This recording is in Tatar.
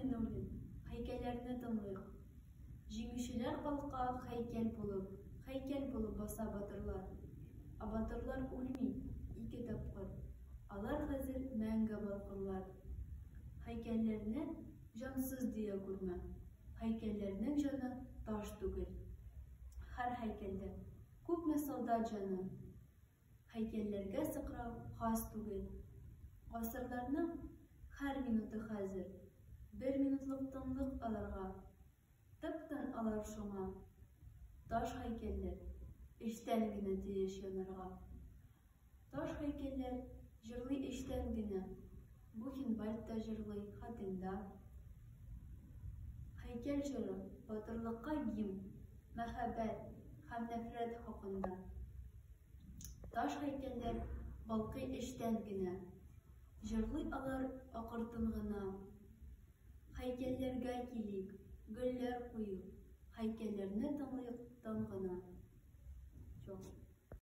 Миңнуллин, һәйкәлләрне тыңлыйк. Җиңүчеләр калка һәйкәл булып, Һәйкәл булып баса батырлар. Ә батырлар үлми ике тапкыр, Алар хәзер мәңге балкырлар. Һәйкәлләрне җансыз дия күрмә, Һәйкәлләрнең җаны таш түгел. Һәр һәйкәлдә күпме солдат җаны, Һәйкәлләргә сыкрау хас түгел. Гасырларның һәр минуты хәзер, Бер минутлык тынлык аларга. Тып-тын алар шуңа. Таш һәйкәлләр эчтән генә тиеш янарга. Таш һәйкәлләр җырлый эчтән генә. Бухенвальдта җырлый, Хатында. Һәйкәл җыры, батырлыкка гимн, Мәхәббәт һәм нәфрәт хакында. Таш һәйкәлләр балкый эчтән генә. Җырлый алар акыртын гына. Һәйкәлләргә килик, гөлләр куеп, Һәйкәлләрне тыңлыйк тын гына. Всё.